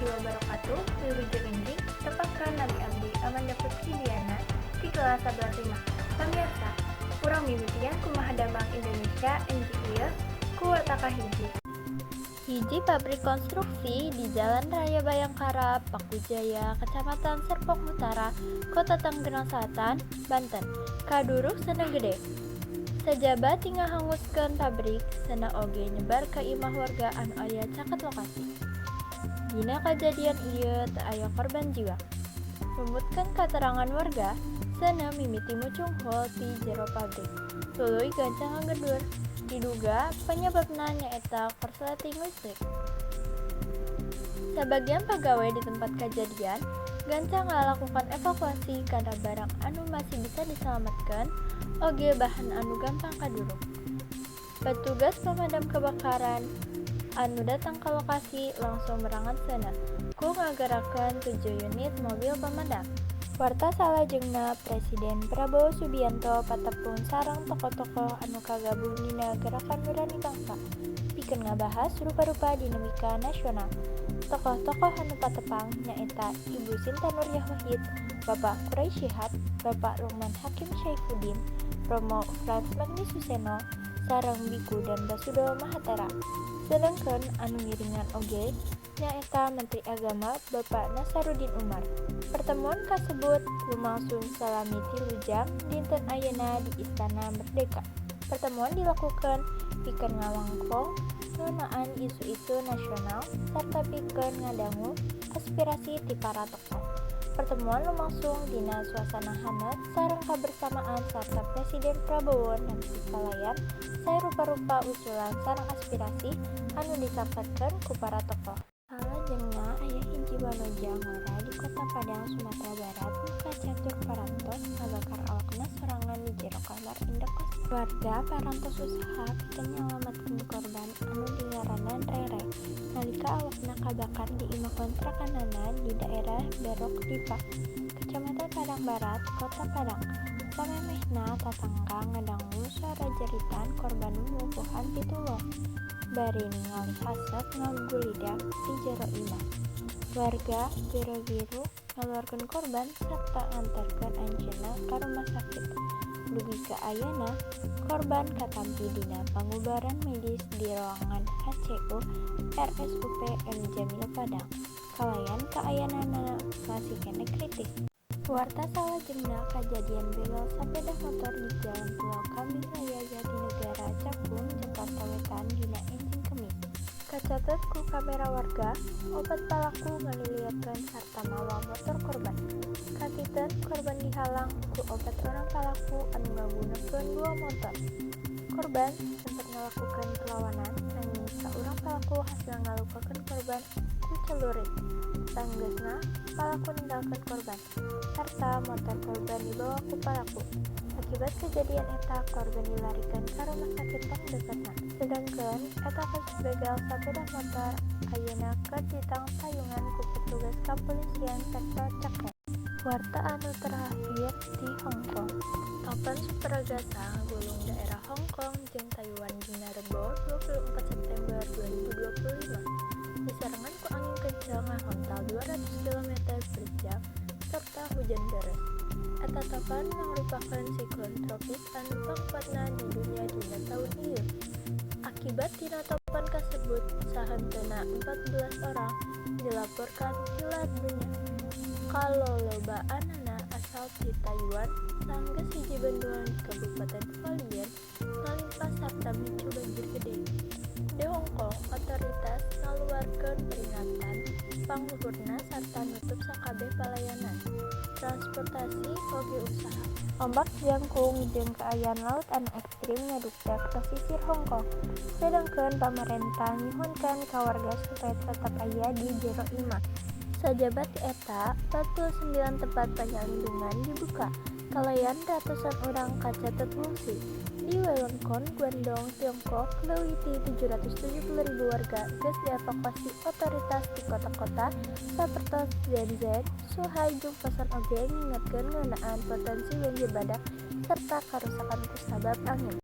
Warahmatullahi wabarakatuh. Wilujeng enjing, tepangkeun, nami abdi Amanda Putri Diana di kelas 11.5. Pamirsa, urang mimitian Kumaha Damang Indonesia enjing ieu ku warta kahiji. Hiji pabrik konstruksi di Jalan Raya Bayangkara, Pakujaya, Kecamatan Serpong Utara, Kota Tangerang Selatan, Banten, kaduruk seuneu gede. Sajaba ti ngahanguskeun pabrik, seuneu oge nyebar ka imah warga anu aya caket lokasi. Dina kajadian ieu teu aya korban jiwa. Numutkeun katerangan warga, seuneu mimiti mucunghul ti jero pabrik, tuluy gancang ngagedur. Diduga panyebabna nyaeta korsleting listrik. Sabagian pagawe di tempat kajadian gancang ngalakukan evakuasi kana barang anu masih bisa disalametkeun oge bahan anu gampang kaduruk. Petugas pemadam kebakaran anu datang ka lokasi langsung merangan seuneu ku ngagerakeun 7 unit mobil pemadam. Warta salajengna, Presiden Prabowo Subianto patepung sareng tokoh-tokoh anu kagabung dina Gerakan Nurani Bangsa pikeun ngabahas rupa-rupa dinamika nasional. Tokoh-tokoh anu patepang nyaeta Ibu Sinta Nuriyah Wahid, Bapak Quraish Shihab, Bapak Lukman Hakim Saifuddin, Romo Frans Magnis Suseno, sareng Biku dan Basudo Mahathera. Sedengkeun anu ngiringan oge nyaeta Menteri Agama Bapak Nasaruddin Umar. Pertemuan kasebut lumangsung salami 3 jam dinten ayeuna di Istana Merdeka. Pertemuan dilakukan pikeun ngawangkong ngeunaan isu-isu nasional sarta pikeun ngadangu aspirasi ti para tokoh. Pertemuan lumangsung dina suasana haneut sareng kabersamaan sarta Presiden Prabowo nampi kalayan sae rupa-rupa usulan sareng aspirasi anu disampetkeun ku para tokoh. Salajengna aya hiji wanoja ngora di Kota Padang, Sumatera Barat, nu kacatur parantos ngabakar awakna sorangan di jero kamar indekos. Warga parantos usaha pikeun nyalametkeun korban anu dingaranan Rere nalika awakna kabakar di imah kontrakanana di daerah Berok Dipa, Kecamatan Padang Barat, Kota Padang. Samemehna tatangga ngadangu sora jeritan korban nu ngukuhan pitulung bari ningali haseup ngagulidak di jero imah. Warga boro-boro ngaluarkeun korban sarta nganterkeun anjeunna ka rumah sakit. Dugi ka ayeuna korban katampi dina pangubaran medis di ruangan HCU RSUP M Djamil Padang kalayan kaayaanana masih keneh kritis. Warta salajengna, kajadian begal sapeda motor di Jalan Pulau Kambing Raya, Jatinegara, Cakung, Jakarta Wetan dina enjing Kemis. Kacatet ku kamera warga, opat palaku ngaliliatkeun sarta mawa motor korban. Kakiten korban dihalang ku opat urang palaku anu ngagunakeun dua motor. Korban sempet ngalakukeun perlawanan, nanging saurang palaku hasil ngalukakeun korban ku celurit. Sanggeusna palaku ninggalkeun korban, sarta motor korban dibawa ku palaku. Akibat kejadian eta, korban dilarikeun ka rumah sakit pangdeukeutna. Sedengkeun eta kasus begal sapeda motor ayeuna keur ditangtayungan ku petugas Kapolisian Sektor Cakung. Warta anu terakhir ti Hong Kong. Topan Super Ragasa ngagulung daerah Hong Kong jeung Taiwan dina Rebo, 24 September 2025. Disarengan ku angin kenceng ngahontal 200 km per jam serta hujan deras. Eta topan mangrupakeun siklon tropis anu pangkuatna di dunya dina taun ieu. Akibat tina topan kasebut, sahenteuna 14 orang dilaporkan tilar dunya. Kalolobaanana asal ti Taiwan. Sanggeus hiji bendungan di Kabupaten Hualien ngalimpas sarta micu banjir gede. Di Hong Kong, otoritas ngaluarkeun peringatan pangluhurna sarta nutup sakabeh palayanan transportasi oge usaha. Ombak jangkung jeung kaayaan laut anu ekstrim ngadukdak pesisir Hong Kong, sedengkeun pamarentah nyuhunkeun ka warga supaya tetep aya di jero imah. Sajaba ti eta, 49 tempat panyalindungan dibuka, kalayan ratusan urang kacatet ngungsi. Di wewengkon Guangdong, Tiongkok, leuwih ti 770.000 warga geus dievakuasi otoritas ti kota-kota sapertos Shenzhen, Zhuhai jeung Foshan oge ngingetkeun ngeunaan potensi banjir bandang sarta karusakan kusabab angin.